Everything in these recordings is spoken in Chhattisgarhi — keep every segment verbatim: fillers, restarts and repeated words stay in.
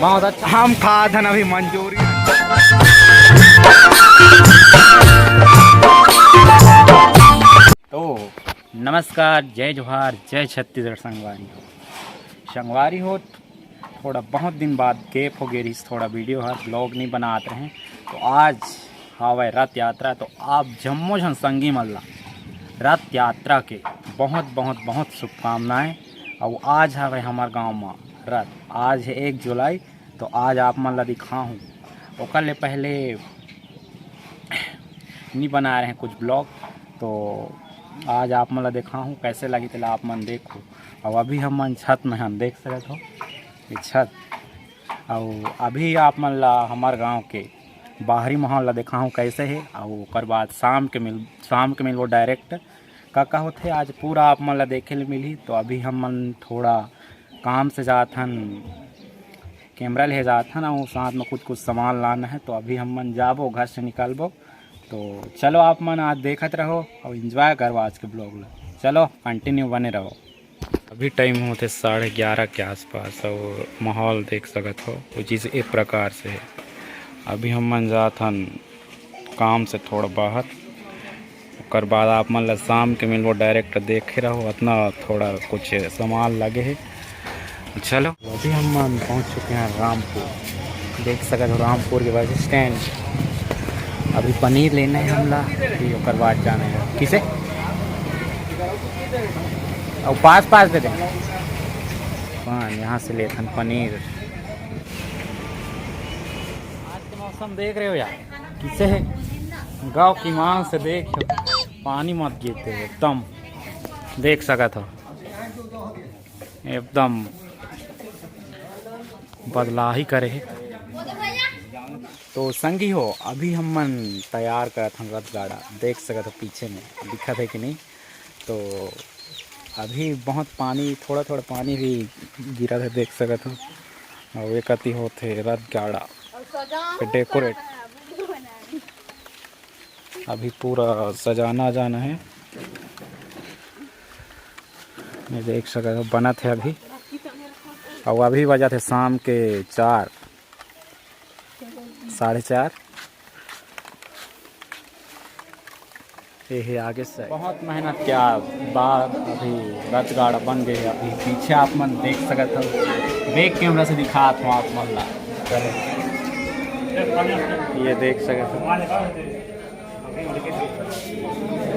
बहुत अच्छा। हम खात हन अभी मंचूरियन। तो नमस्कार, जय जोहार, जय छत्तीसगढ़ संगवारी हो। संगवारी हो, थोड़ा बहुत दिन बाद gap हो गे रहिस, थोड़ा video हर vlog नहीं बनात रहे। तो आज हावय रथ यात्रा, तो आप जम्मो झन संगी मन ला रथ यात्रा के बहुत, बहुत, बहुत शुभकामनाएं। अउ आज हावय हमर गांव म रथ, आज है एक जुलाई, तो आज आप मन ला दिखाहूँ। ओकर ले पहले नहीं बनाए रहे कुछ vlog, तो आज आप मन ला देखाहूँ, कैसे लगी तेला आप मन देखो। अउ अभी हम मन छत में हन, देख सकत हो ये छत। अउ अभी आप मन ला हमर गांव के बाहरी माहौल ला देखाहूँ कैसे हे। अउ ओकर बाद शाम के मिल शाम के मिलबो direct। का का होथे आज पूरा आप मन ला देखे ले मिलही। तो अभी हम मन थोड़ा काम से जात हन, camera ले जात हन, अउ साथ में कुछ कुछ सामान लाना है। तो अभी हम मन जाबो, घर से निकलबो। तो चलो आप मन आज देखत रहो अउ enjoy करो आज के vlog ला। चलो continue बने रहो। अभी time होथे साढ़े ग्यारह के आसपास अउ माहौल देख सकत हो कुछ इस ए प्रकार से है। अभी हम मन जात हन काम से थोड़ा बाहर, ओकर बाद आप मन ला शाम के मिलबो, direct देखे रहो। अतना थोड़ा कुछ सामान लगे हे। चलो, अभी हम मन पहुंच चुके हैं रामपुर, देख सकत हो रामपुर के बस स्टैंड। अभी पनीर लेना है हमला, फिर ओकर बाद जाना है किसे, और पास पास दे दे। हाँ, यहाँ से लेथन पनीर। आज के मौसम देख रहे हो यार, किसे है गाँव की मांग से देख, पानी मत गिरते एकदम, देख सकत हो एकदम बदलाही करे हे। तो संगी हो, अभी हम मन तैयार करत हन रथ गाड़ा, देख सकत हो पीछे में दिखत है कि नहीं। तो अभी बहुत पानी, थोड़ा थोड़ा पानी भी गिरत है, देख सकत हो। और ये कति होथे रथ गाड़ा के decorate। अभी पूरा सजाना जाना है, ये देख सकत हो बनत है अभी। और अभी बजत है शाम के चार, साढ़े चार। ये है आगे से बहुत मेहनत के बाद अभी रथ गाड़ा बन गए। अभी पीछे आप मन देख सकत हो, back camera से दिखात हूँ आप मन ला। ये देख सकत हो,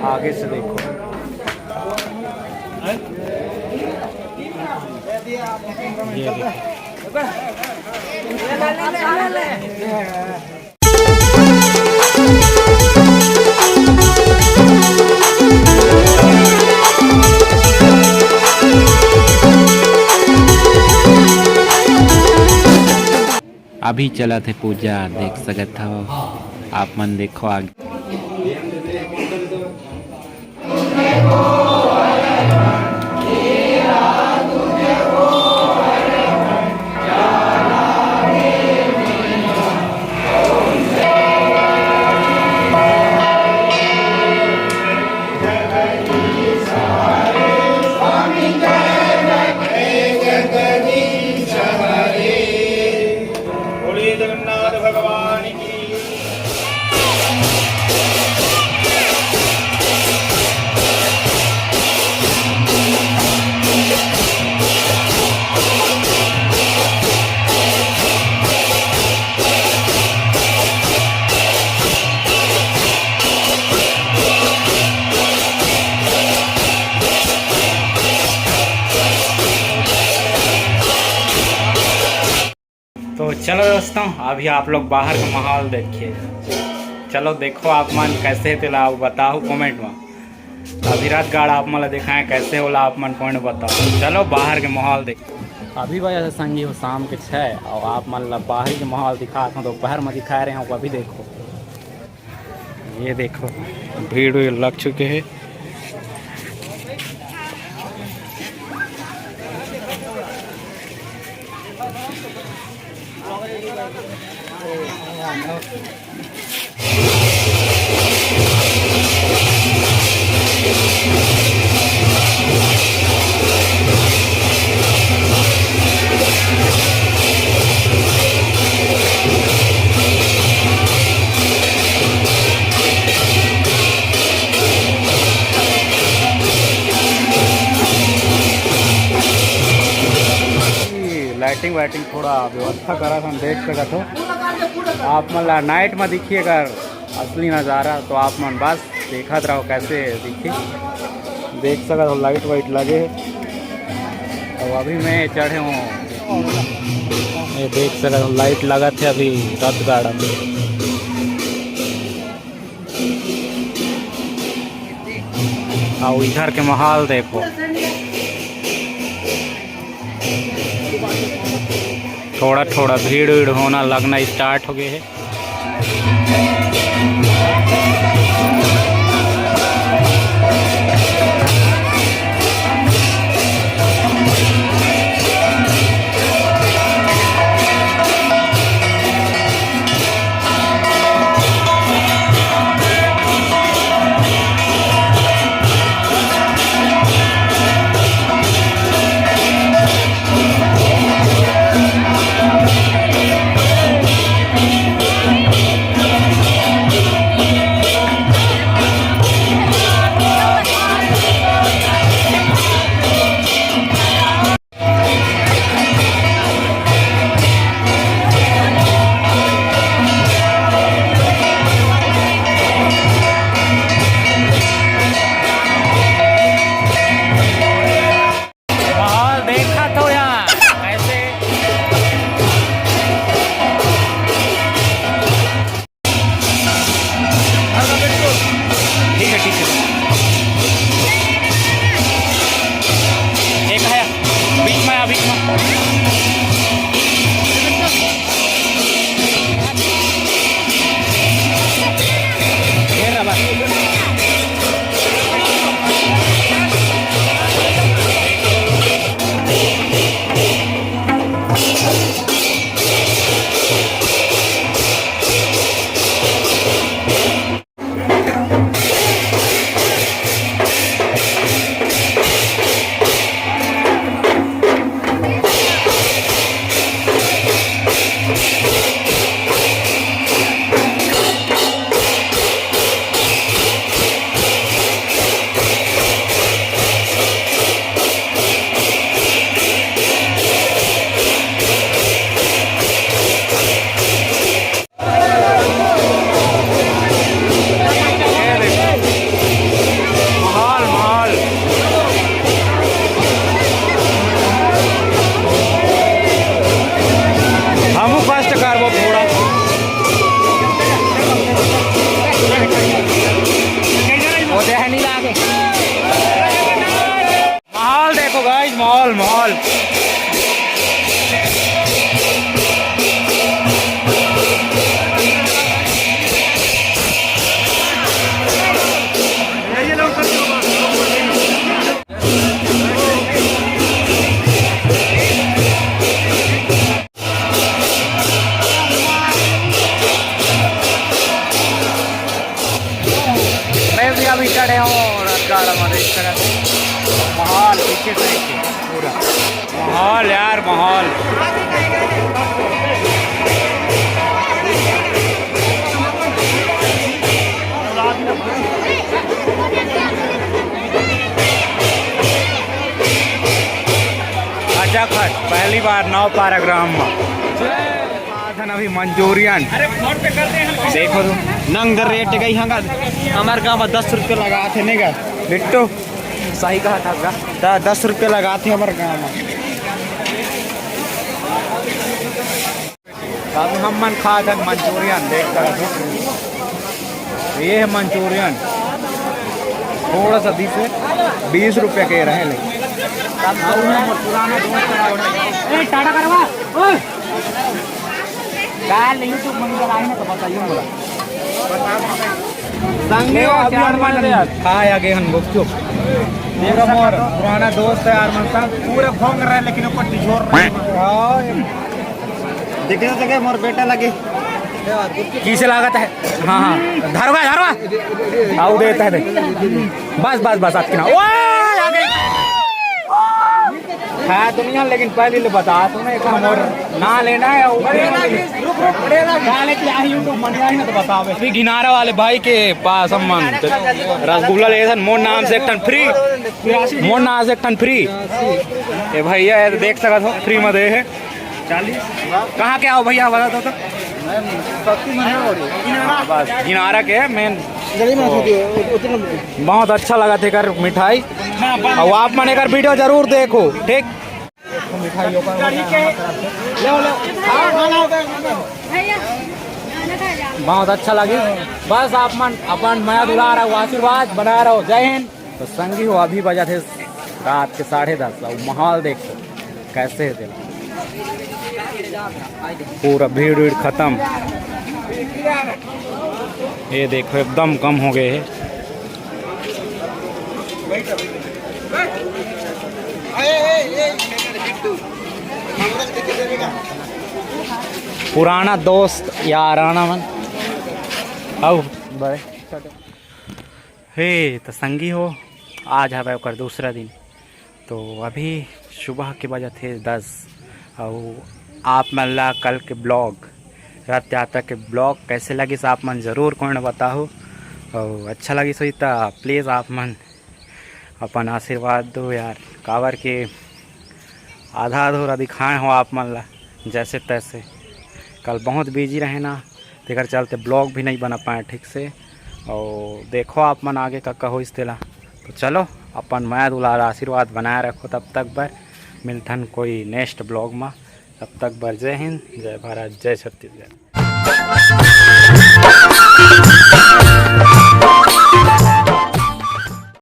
आगे से देखो, ये देखो। अभी चलत हे पूजा, देख सकत हव आप मन। देखो आगे। बोलिए जगन्नाथ भगवान की। तो चलो दोस्तों, अभी आप लोग बाहर का माहौल देखिए। चलो देखो आप मन कैसे हे तेला बताओ comment में। अभी रथ गाड़ा आप मन ला दिखाएं कैसे होला, आप मन comment बताओ। चलो बाहर के माहौल देख। अभी बजे हे संगी हो शाम के छः और आप मन ला बाहर के माहौल दिखात हूँ, दोपहर में दिखा रहे हैं, वो अभी देखो। ये देखो, भीड़ उड़ लग चुके हैं। लाइटिंग वाइटिंग थोड़ा व्यवस्था करा, हम देख सकत हो। आप मन ला नाइट में दिखी अगर असली नज़ारा, तो आप मन बस देखत रहो कैसे दिखी, देख सकत हो लाइट वाइट लगे हे। अब अभी मैं चढ़े हूँ, ये देख सकत हो लाइट लगत हे अभी रथ गार्डन में। अउ इधर के माहौल देखो, थोड़ा थोड़ा भीड़ वीड़ होना लगना स्टार्ट हो गए हे। माहौल देखा तो यार कैसे। ठीक है, ठीक है। एक है बीच में, बीच में। घेर रहा बस। माहौल, माहौल। हमू कष्ट करबो थोड़ा। वो दे है नहीं लागे। माहौल देखो गाइस, माहौल, माहौल। मैं भी अभी चढ़े हूँ रथ गाड़ा में, देख सकत हो। माहौल पीछे से पूरा माहौल यार, माहौल। अच्छा खट पहली बार नौ पारा ग्राम में। साधन अभी मंचूरियन। देखो तो। नंग रेट गई हंगा। हमार गांव में दस रुपये लगा थे, नहीं गा? बिट्टू, सही कहा था गा। द-, दस रुपये लगा थे हमार गांव में। अब हम मन खा था मंचूरियन, देख सकत हो। ये है मंचूरियन, थोड़ा सा बीस है, बीस रुपये के रहे ले। ए, टाटा करवा। ओए। काल YouTube में निकल आई ना तो बताइए मुझे। संगी हो, अभी चार हनुमान मार दे यार। खा आ गए हम गुपचुप। पूरा मोर पुराना दोस्त है यार, मन संग पूरा भोंग रहे लेकिन ऊपर टिझोर रहे। हाँ, देखे तो देखे मोर बेटा लगे। किसे लागत है? हाँ, हाँ। धरवा, धरवा। आओ देता है, दे। बस, बस, बस, अटकी ना। ओए, आ गई। हाँ, दुनिया, लेकिन पहले ले बता, तुम्हें एक मोर ना लेना है, वो ना लेके आई YouTube मन आई ना तो बताओ। अभी घिनारा वाले भाई के पास हम मन रसगुल्ला ले सन, मोर नाम से एक ठन फ्री, मोर नाम से एक ठन फ्री। ए भैया, ये देख सकत हो, फ्री में दे है। कहाँ के हो भैया, बता दो तो। इनारा के मेन। बहुत अच्छा लगा थे कर मिठाई। और आप मन एकर वीडियो जरूर देखो, ठीक। बहुत अच्छा लगे। बस आप मन अपन मया दुलार अउ आशीर्वाद बनाए रहो। जय हिंद। तो संगी हो, अभी बजा थे रात के साढ़े दस। और माहौल देखो कैसे है तेला। पूरा भीड़ वीड़ खत्म। ये देखो एकदम कम हो गए है। पुराना दोस्त यार आना मन। आओ। हे तो संगी हो, आज हवे ओकर दूसरा दिन। तो अभी सुबह के बजत हे दस। और आप मन ला कल के ब्लॉग, रथ यात्रा के ब्लॉग कैसे लगिस, आप मन जरूर कमेंट बताहू। और अच्छा लगिस होही त प्लीज आप मन अपन आशीर्वाद दो यार, काबर के आधा अधूरा दिखाए हो आप मन ला जैसे तैसे। कल बहुत बिजी रहे ना, तेकर चलते ब्लॉग भी नहीं बना पाए ठीक से। और देखो आप मन आगे का कहो इस तेला। तो चलो, अपन मया दुलार आशीर्वाद बनाए रखो। तब तक बर मिलथन कोई नेक्स्ट ब्लॉग में। तब तक बर जय हिंद, जय भारत, जय छत्तीसगढ़।